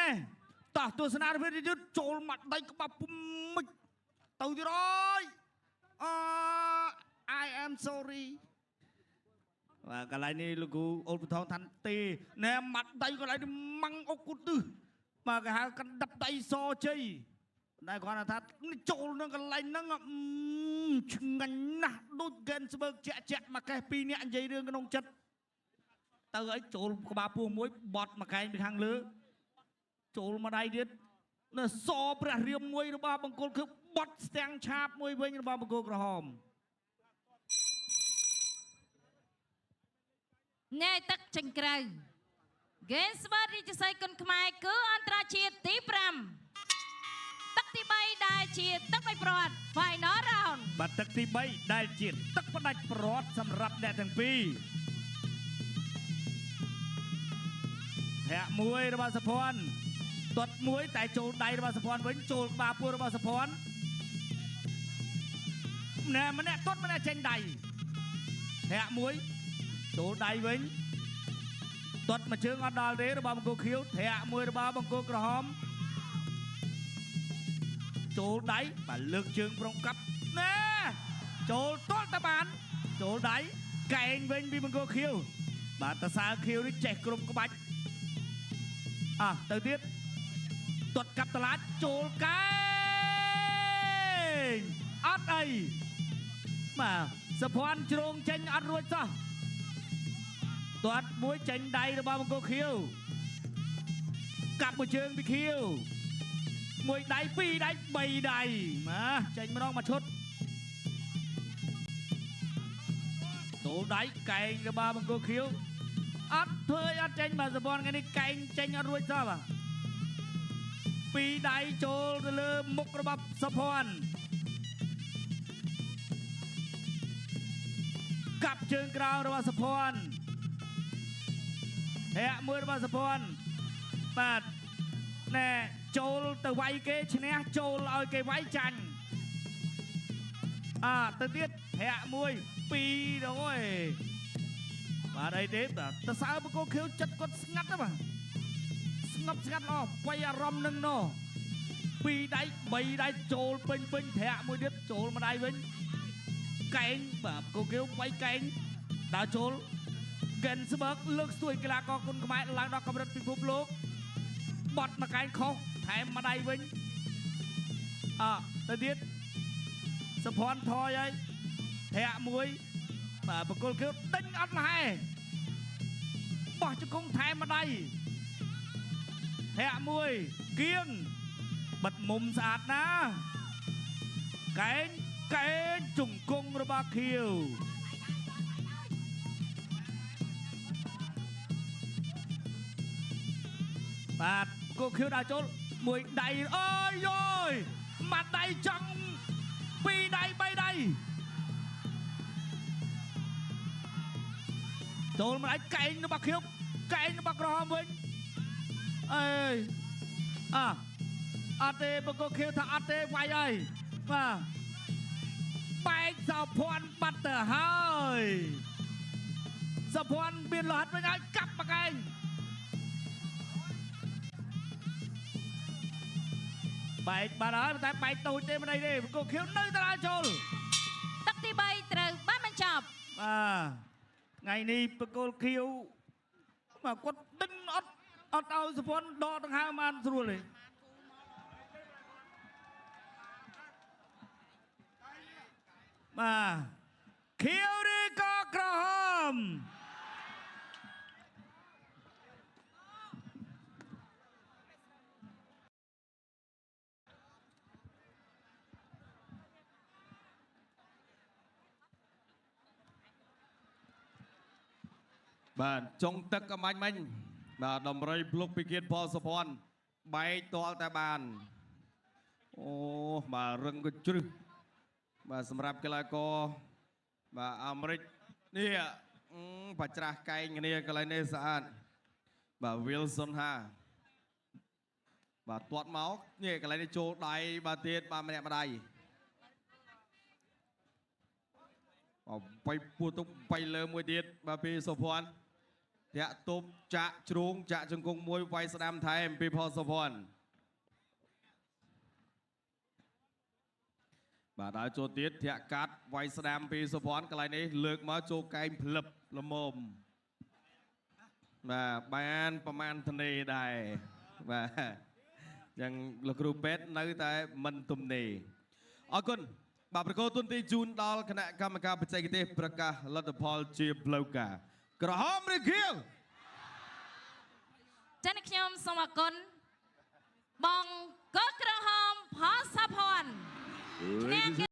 ណេះតោះទស្សនាវិទ្យុចូលមកដៃក្បាប់ពុំមិចទៅទៀតអើយអ I am sorry បាទកន្លែងនេះលោកគ្រូអូនពូថងថាន់ទេណែម៉ាត់ដៃកន្លែងនេះម៉ាំងអុកគុតទឹះបាទគេហៅកណ្ដាប់ដៃសជ័យតែគាត់ថាចូលនឹងកន្លែងហ្នឹងឆ្ងាញ់ណាស់ដូចហ្គេនស្បើកជាក់ជាក់មកកេះពីរនាក់និយាយរឿងក្នុងចិត្តទៅឲ្យចូលក្បាលពោះមួយបត់មកកែងពីខាងលើចូលមកដៃទៀតនៅសព្រះរាមមួយរបស់បង្គោលគឺបត់ស្ទាំងឆាបមួយវិញរបស់បង្គោលក្រហម អ្នកឲ្យទឹកចេញក្រៅ Gainsbourg រាជសីគុណខ្មែរគឺអន្តរជាតិទី5ទឹកទី3ដែលជាទឹកបីប្រវត្តិ Final Round បាទទឹកទី3ដែលជាទឹកផ្ដាច់ប្រវត្តិសម្រាប់អ្នកទាំងពីរធាក់មួយរបស់សុភ័ណ្ឌទាត់មួយតែចូលដៃរបស់សុភ័ណ្ឌវិញចូលក្បាលពោះរបស់សុភ័ណ្ឌម្នាក់ម្នាក់ទាត់ម្នាក់ចេញដៃធាក់មួយចូលដៃវិញទាត់មួយជើងអត់ដល់ទេរបស់បង្គោលខៀវធាក់មួយរបស់បង្គោលក្រហមចូលដៃបាទលើកជើងប្រុងកាប់ណែចូលទាល់តបានចូលដៃកែងវិញពីបង្គោលខៀវបាទតសើខៀវនេះចេះគ្រប់ក្បាច់អះទៅទៀតទាត់កាប់តឡាចចូលកែងអត់អីបាទសុភ័ណ្ឌជ្រងចេញអត់រួចសោះទាត់មួយចេញដៃរបស់បង្គោលខៀវកាប់មួយជើងពីខៀវមួយដៃពីរដៃបីដៃមកចេញម្ដងមួយឈុតចូលដៃកែងរបស់បង្គោលខៀវអត់ធ្វើអីអត់ចេញបាទសុភ័ណ្ឌថ្ងៃនេះកែងចេញអត់រួចសោះបាទពីរដៃចូលទៅលើមុខរបស់សុភ័ណ្ឌកាប់ជើងក្រោមរបស់សុភ័ណ្ឌធាក់មួយរបស់សុភ័ណ្ឌបាទណែចូលទៅវាយគេឈ្នះចូលឲ្យគេវាយចាញ់អាទៅទៀតធាក់មួយពីរអូយបាទអីទេបាទតសើបង្គោលខៀវចិត្តគាត់ស្ងាត់ណាស់បាទស្ងប់ស្ងាត់ល្អវាយអារម្មណ៍នឹងណោពីរដៃបីដៃចូលពេញពេញធាក់មួយទៀតចូលមួយដៃវិញកែងបាទបង្គោលខៀវវាយកែងដើរចូលហ្គេនស្បើកលើកស្ទួយកីឡាករគុណខ្មែរឡើងដល់កម្រិតពិភពលោកបត់មកកែងខុសថែមមួយដៃវិញអទៅទៀតសុភ័ណ្ឌថយហើយធាក់មួយបាទបង្គោលខៀវដេញអត់លហែបោះជង្គង់ថែមមួយដៃធាក់មួយគៀងបិទមុំស្អាតណាស់កែងកែងជង្គង់របស់ខៀវបាទគោខៀវដល់ចូលមួយដៃអើយយយមួយដៃចង់ពីរដៃបីដៃចូលមួយដៃកែងរបស់ខៀវកែងរបស់ក្រហមវិញអើយអអត់ទេបង្គោលខៀវថាអត់ទេវាយហើយបាទបែកសោភ័ណ្ឌបាត់ទៅហើយសោភ័ណ្ឌមានលោហិតវិញហើយកាប់មកឯងបែកបាត់ហើយតែបែកតូចទេមិនអីទេបង្គោលខៀវនៅតឡាចូល ទឹកទី3ត្រូវបានបញ្ចប់ បាទថ្ងៃនេះបង្គោលខៀវបាទគាត់ដិញអត់អត់ឲ្យសុភ័ណ្ឌដកដង្ហើមបានស្រួលទេបាទខៀវឬក៏ក្រហម បាទចុងទឹកអំញ្ញមិញបាទដំរីភ្លុកពីគៀតផលសុភ័ណ្ឌបែកតល់តែបានអូបាទរឹងក៏ជ្រឹះបាទសម្រាប់កីឡាករបាទអាមេរិកនេះបច្ច្រាស់កែងគ្នាកន្លែងនេះស្អាតបាទ Wilson ហាបាទទាត់មកនេះកន្លែងនេះចូលដៃបាទទៀតបាទម្នាក់ម្ដាយបាទបៃពោះទុកបៃលើមួយទៀតបាទពីសុភ័ណ្ឌ ធាក់ទប់ចាក់ជ្រូងចាក់ជង្គង់មួយវាយស្ដាំថែមពីផលសុភ័ណ្ឌបាទដើរចូលទៀតធាក់កាត់វាយស្ដាំពីសុភ័ណ្ឌកន្លែងនេះលើកមកចូលកែងផ្លឹបល្មមបាទបានប្រមាណធនេដែរបាទយ៉ាងលោកគ្រូពេទ្យនៅតែមិនទំនេរអរគុណបាទប្រកោទុនទីជូនដល់គណៈកម្មការបច្ចេកទេសប្រកាសលទ្ធផលជាផ្លូវការក្រហមឬខៀវ ចា៎អ្នកខ្ញុំសូមអរគុណបងកក្រហមផលសាភ័ណ្ឌឈ្នះ